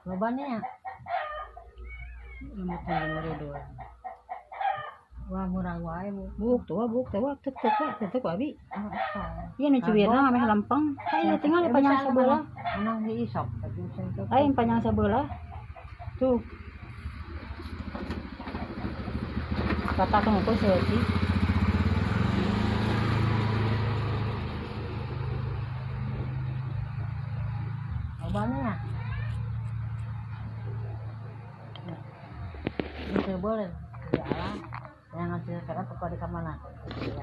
Lobanya ya? 55 ribuan. Wah, murah wae, Bu. Buk tuh, buk tuh, tek tek tek tek abi. Ah, Iya nu cuwirna mah meh lempeng. Ka ieu tinggal panjang sebelah. Menang di isok. Aing panjang sebelah. Tuh. Kata kamu kok seutik. Lobanya ya? Itu boleh. Ya lah. Yang ngasih sekarang pokok di kamana? Ya.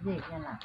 Ya, ya lah.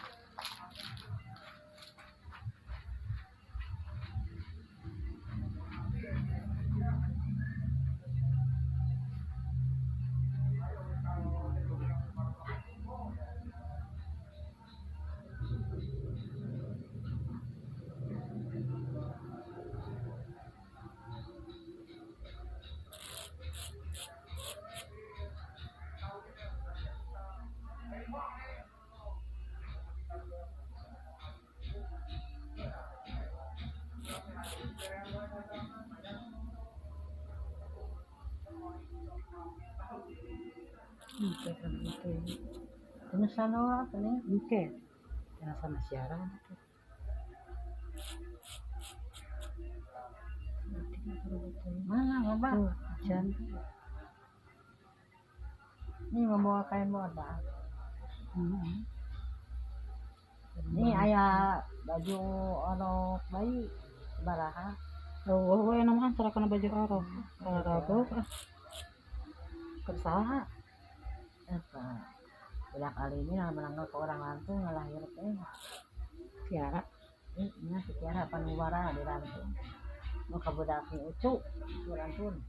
Sama apa nih? Oke. Jangan sama siaran. Mana Bapak? Tuh, Jan. Ini membawa kain bawa. Ini ayah baju orok bayi baraha. Oh, oh, nama antara kana baju orok. Kalau rago ah. Kersaha. Eta. Udah kali ini lah menanggal ke orang Lantung ngelahir teh. Tiara. Ini si Tiara panuwara di Lantung. Nu kabudak si Ucu, Ucu Lantun.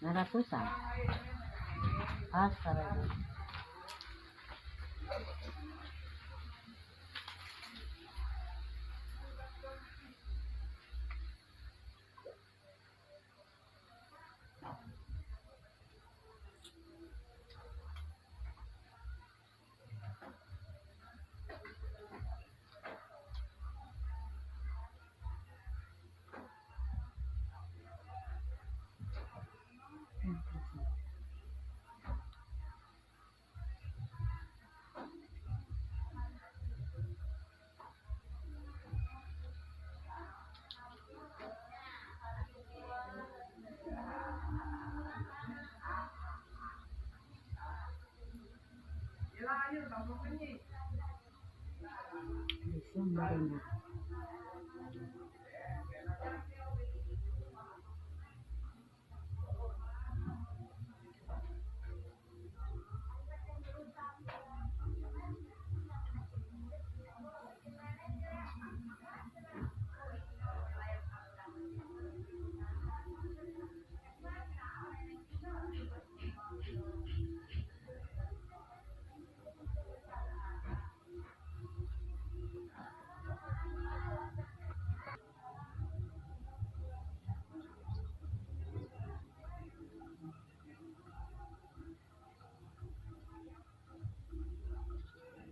Ratusan. Astaga. Bisa marina.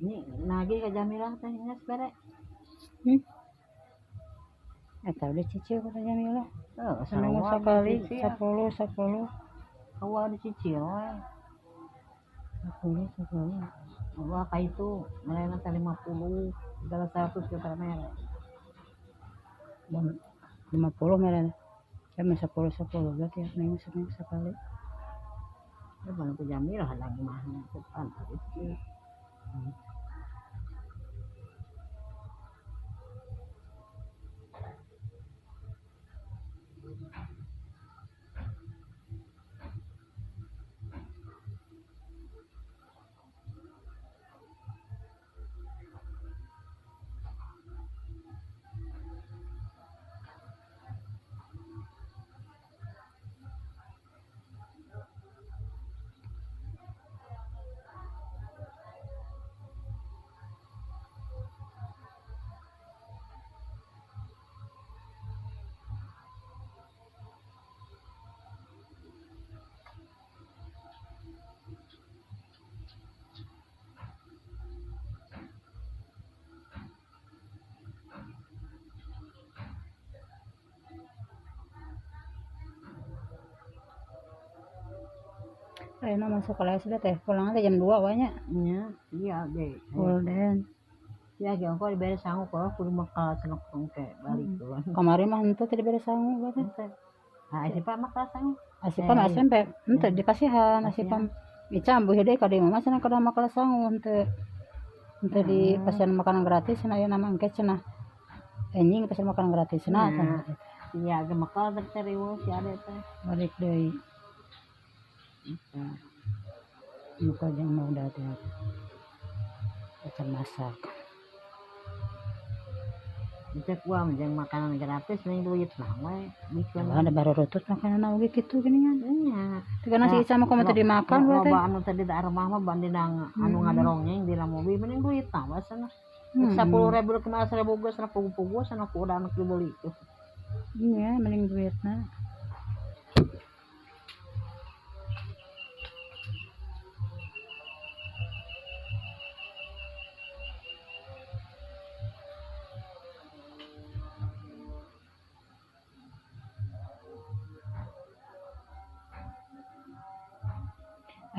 Ini nagih ke Jamilah teh geus bere. Eta udah cicil kata Jamilah. Oh, seminggu sekali, 10 10. Kawa dicicil we. 10 10. Wah, ka itu merena teh 50, segala 100 ke mere. 50 merah. Ya 10 10 berarti ya minggu seminggu sekali. Ya bang ku Jamil lagi mah depan itu. Ayeuna masuk kelas sudah teh, pulang teh jam 2 banyak. Iya, iya deh. Golden. Ya, ge engko dibere sangu kalau kudu mah cenok tongke balik tuh. Kamari mah henteu teh dibere sangu berarti. Ah, Asipa mah kelas sangu. Asipa mah SMP, henteu dikasihan Asipa. Ica ambuh deui ka dieu mah cenah kada mah kelas sangu henteu. Henteu di pasian makanan gratis cenah aya nama engke cenah. Enjing pasian makanan gratis cenah. Iya, ge makal teh riweuh si ade teh. Balik deui. Muka jangan mau datang akan masak. Cek gua menjang makanan gratis nih duit mah we. Ada baru rutut makanan oge kitu geuningan. Nya. Teu kana si Ica mah kumaha teu dimakan we teh. Loba anu tadi di armah mah bandinang anu ngadarongeng dina mobil mending duit mah we cenah. 10.000 kumaha 1.000 geus cenah pugu-pugu cenah ku udah anu dibeli tuh. Iya, mending duitna.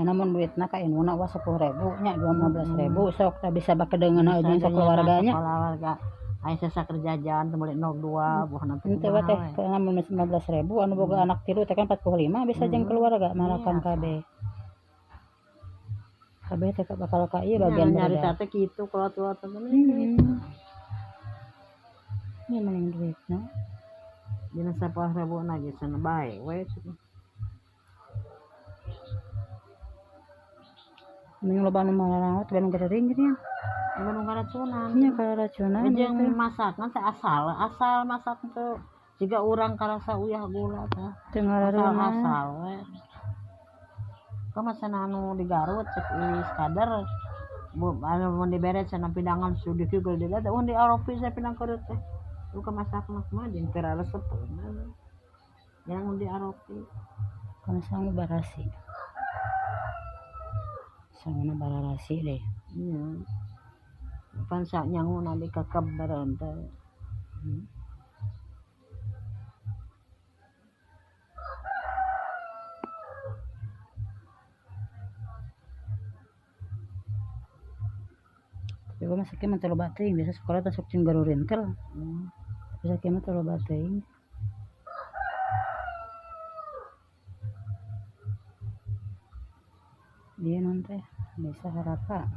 Namun duitna ka inuna wa 10.000 nya 15.000 sok tah bisa bakedeungeun jeung sakeluarganya. Keluarga aya sesa kerja jalan teu meuli 02 buah nanti. Henteu teh lamun 15.000 anu boga anak 3 teh kan 45 bisa jeung keluarga marakan kabeh. Kabeh teh bakal ka ieu bagian nyarita teh kitu kalau tua teh. Ini mending duitna. Dina 10.000 na geus cenah bae we. Mending loba anu marangot bandung gering geuning. Bandung karacunan. Nya karacunan. Jeung masakna teh asal masak teh jiga urang karasa uyah gula teh. Teu ngarareuna. Asal we. Kumaha cenah anu di Garut cek Iis Kader bu anu mun dibere cenah pidangan sudiki gede teh mun di Eropa saya pidang keureuh teh. Lu masakna kumaha jeung teu resep. Yang mun di Eropa kana sangu barasi. Sanguna bararasi deh. Iya. Pan sak nyanguna di kakep bareng teh. Tapi gua masaknya mah teu loba teuing, biasa sekolah teh sok jeung garurintel. Tapi sakieu mah teu loba teuing. Dia nanti bisa harapa.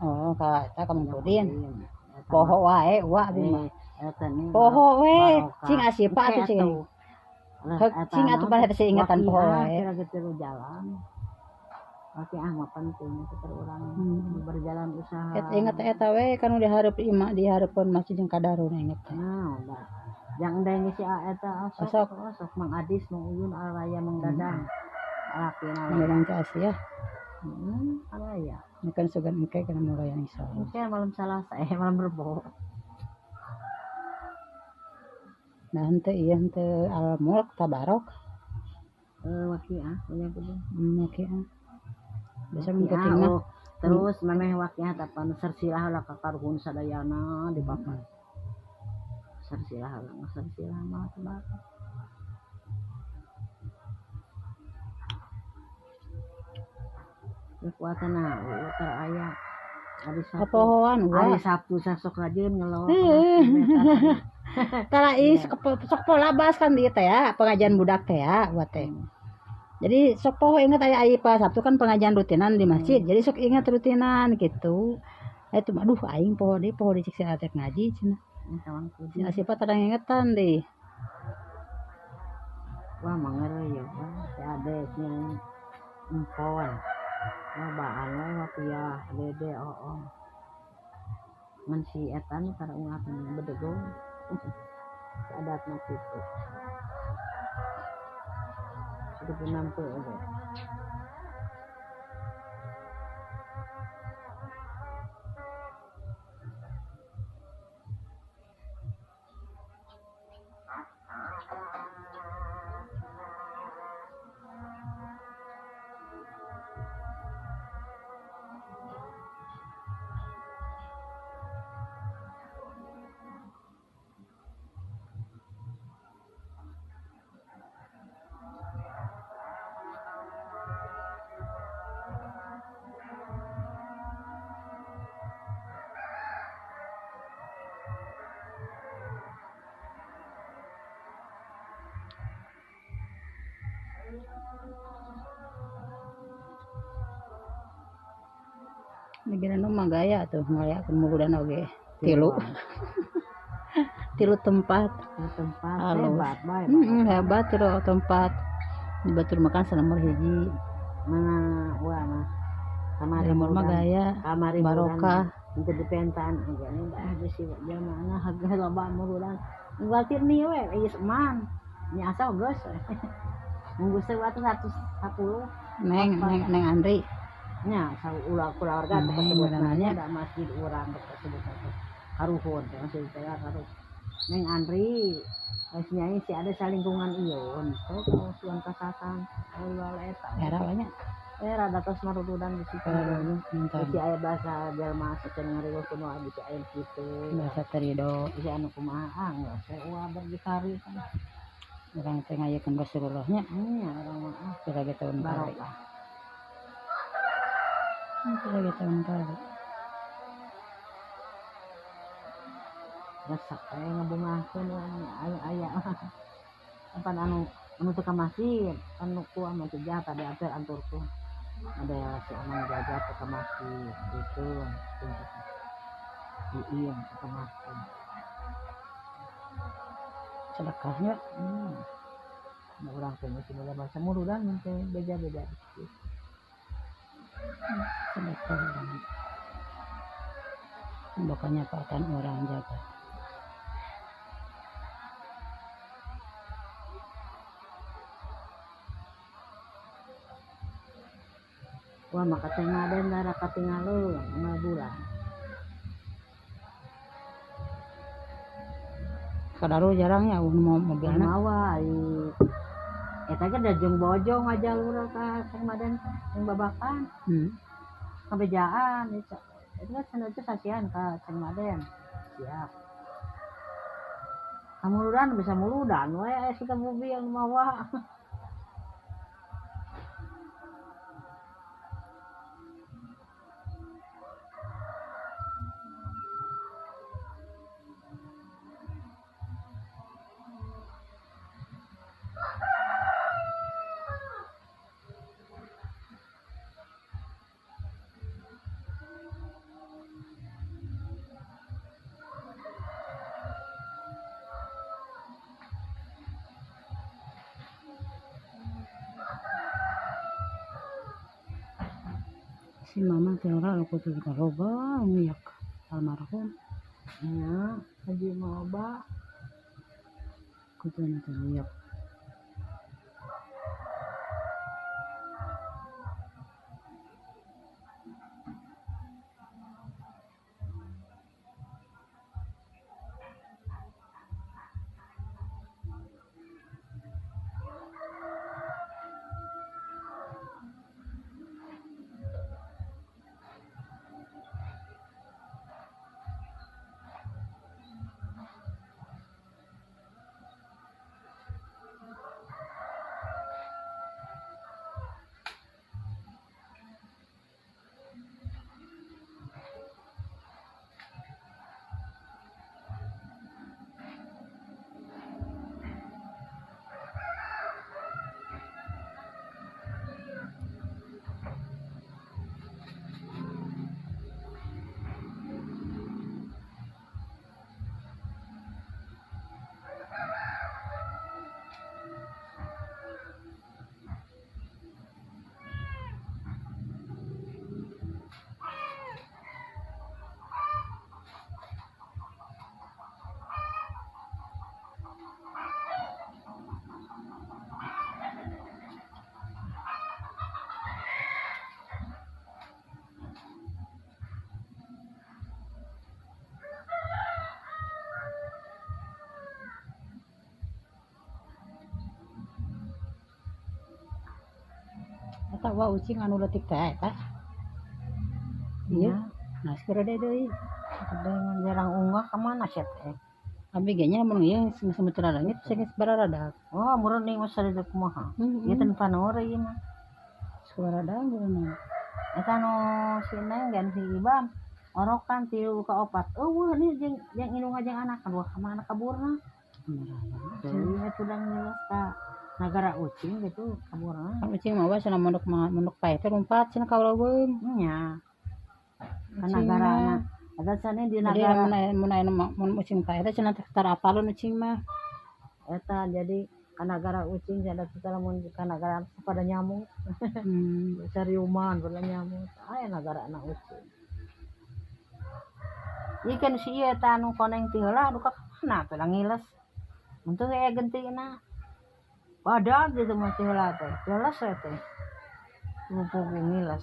Oh, ka eta ka Mang Pudin. Poho wae wa abi mah. Poho we, cing asipa atuh cing. Cing atuh bae teh ingatan poho wae. Kira jalan. Wakiah mah penting keur urang berjalan usaha. Eta inget eta we kan dihareup imah dihareupeun masjid jeung kadarun inget teh. Nah, udah. Yang endang si eta osok osok Mang Adis Mang Uyun Araya Mang Dadang. Alakina Mang Dadang Ceu Asia. Araya. Ini kan sugan engke kana mulai yang insyaallah. Engke malam Salasa malam Rebo. Nah henteu ieu henteu Al Mulk Tabarok. Wakiah punya kudu. Wakiah. Biasa mun penting mah. Terus memeh wakiah tapan sersilah lah ka karuhun sadayana di papan. Sersilah lah, sersilah mah tabarok. Kekuatan nah, aya. Hari Sabtu. Kapohoan Hari wah. Sabtu sasok rajin ngelawak. Tara ih sok pola bas kan dieu teh ya, pengajian budak teh ya buat teh. Jadi sok poho inget aya ai pas Sabtu kan pengajian rutinan di masjid. Jadi sok inget rutinan gitu. Itu aduh aing poho deui cik si Atep ngaji cenah. Si Asipa tara ngingetan deui. Wah manger ya, si ade si empon. Wah baan we mah piah dede oong. Ngan si eta nu tara ungapna bedegong. Si adatna kitu. Sudah nampu oge. Negara nu mah gaya tuh ngayakeun muludan oge. Tilu. Tilu tempat. Tilu tempat. Halus. Hebat bae. Hebat tilu tempat. Di batur makan salamur hiji. Mana wah mah. Kamari Lemur mah gaya. Kamari barokah. Untuk dipentaan oge nih dah geus jamana harga loba muludan. Batir nih we geus eman. Nya asa geus. Nunggu 110. Neng neng neng Andri. Nya ulah keluarga teh kasebutna da masjid urang teh kasebutna teh karuhun teh masjid teh karuhun. Neng Andri geus nyai si ada salingkungan ieu teh musuhan kasatan ulah eta. Era banyak. Era datos marududan di situ. Si aya bahasa jelema sacan ngariweuh kuno abdi si aya kitu. Bahasa terido. Si anu kumaha geus we ulah berdikari kan. Urang teh ngayakeun Rasulullah nya. Nya urang mah kira ge taun barokah. Lagi tahun kali. Resep aya ngebungahkeun aya aya. Apan anu anu teu ka masjid, anu ku anu teu jahat ada atur anturku. Ada si Amang Jaja teu ka masjid gitu. Ieu teu ka masjid. Sedekahnya. Nah, urang teh mesti boga bahasa murudan teh beda-beda. Sedekah orang. Bukannya pakan orang jaga. Wah maka teh ngaden darah katinggaleuh unggal bulan. Kadaru jarang ya mau mobilna. Mawa ai eta ge da jeung bojong ngajalur ka Ceng Maden jeung babakan. Kabejaan eta. Eta cenah teh sasian ka Ceng Maden. Siap. Kamuludan bisa muludan we aya suka mobil mawa. Si mama teh ora kudu loba ngiak almarhum. Nya, haji loba. Kudu teh ngiak. Eta wah ucing anu leutik teh eta. Iya. Nah, segera deui deui. Gede ngan jarang unggah ka mana sia teh? Abi ge nya mun ieu geus semut rarangit geus bararadak. Oh, meureun nih mah sarita kumaha. Heeh. Ieu teh panore ieu mah. Geus bararadak meureun. Eta nu si Neng dan si Ibam orokan 3 ka 4. Eueuh nih jeung jeung indung jeung anak dua ka mana kaburna. Teuing atuh da ngiles ka nagara ucing gitu kaburna. Kan ucing mah cenah mondok mah mondok paeh teh lompat cenah ka leuweung. Nya. Ka Ucing nagarana. mah. Eta cenah di Jadi nagara lamun aya mun aya mun ucing paeh teh cenah teh tara apaleun ucing mah. Eta jadi ka nagara ucing cenah teh lamun ka nagara pada nyamuk. Sariuman pada nyamuk. Aya nagarana ucing. Ieu kan si ieu eta anu koneng ti heula duka ka mana teh ngiles. Untung aya gentina. Badag gitu mah ti heula teh. Jelas we teh. Mumpung ngiles.